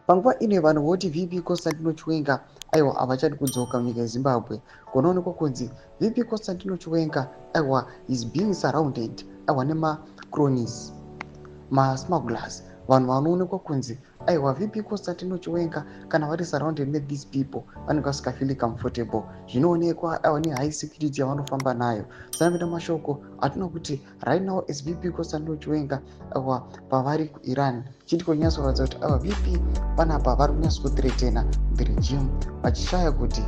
Panguva ino vanhu voti VP Constantino Chiwenga, aiwa, havachadi kudzoka munyika yeZimbabwe. Kunoonekwa kunzi VP Constantino Chiwenga, aiwa, is being surrounded, aiwa, nemacronies, masmugglers, vanhu vanoonekwa kunzi, aiwa, VP Constantino Chiwenga kana vari surrounded nethese people, vanenge vasingafeeli comfortable. Zvinoonekwa, aiwa, nehigh security yavanofamba nayo. Sanapinda mashoko atinoona kuti right now as VP Constantino Chiwenga, aiwa, pavari kuIran, chiti kunyatsoratidza kuti, aiwa, VP panapa vari kunyatsokuthreatena the regime, vachishaya kuti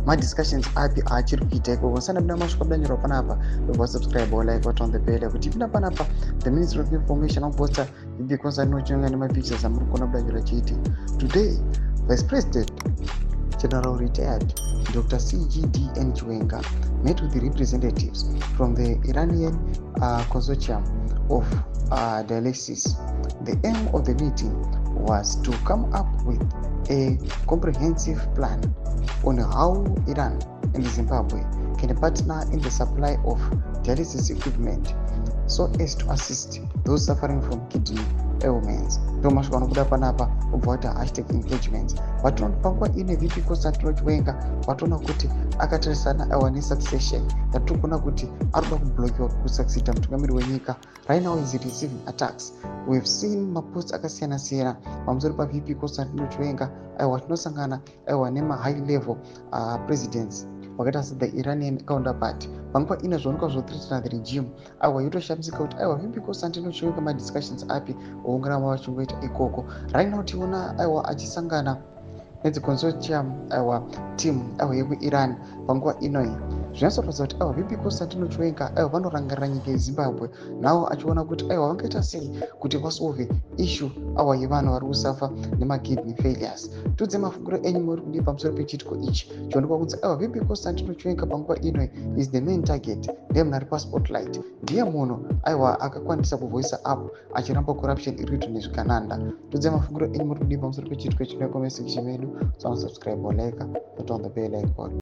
madiscussions api aachiri kuita ikoko. Sanapinda mashoko abudanyorwa panapa, dobva subscribe, like, on the bell kuti ipinda panapa. The Ministry of Information aposta VP Constantino Chiwenga nemapictures amuri kuona budanyorwa chiti, "Today, Vice President General Retired Dr. CGDN Chiwenga met with the representatives from the Iranian Consortium of Dialysis. The aim of the meeting was to come up with a comprehensive plan on how Iran and Zimbabwe can partner in the supply of dialysis equipment so as to assist those suffering from kidney ailments." Ndo mashoko anobuda panapa. Ubva wati #engagements. Vatinoona panguva ine VP Constantino Chiwenga, vatoona kuti akatarisana, aiwa, nesuccession yatiri kuona kuti ari kuda kublockiwa kusucceeda mutungamiri wenyika. Right now is receiving attacks. We've seen maposts akasiyana siyana pamusoro paVP Constantino Chiwenga. Aiwa, tinosangana, aiwa, nemahigh level presidents vakaita sethe Iranian counterpart. Panguva ino zvionekwa zvothreatena the regime. Aiwa, yotoshamisika kuti, aiwa, VP Constantino Chiwenga madiscussions api oungaramba vachingoita ikoko? Right now tiona, aiwa, achisangana nedzeconsortium, aiwa, team, aiwa, yekuIran. Panguva inoi zvinyatsoratidza kuti, aiwa, VP Constantino Chiwenga, aiwa, vanorangarira nyika yeZimbabwe nawo, achiona kuti, aiwa, vangaita sei kuti vasolve issue, aiwa, yevanhu vari kusuffer nemakidney failures. Tudze mafungiro enyu, muri kudii pamusoro pechiitiko ichi chionekwa kunzi, aiwa, VP Constantino Chiwenga panguva inoi is the main target, ndiye munhu ari paspotlight, ndiye munhu, aiwa, akakwanisa kuvoisa up achiramba corruption iri kuitwa nezvigananda. Tudze mafungiro enyu, muri kudii pamusoro pechiitiko ichi? Necomment section medu. So subscribe, like, put on the bell icon.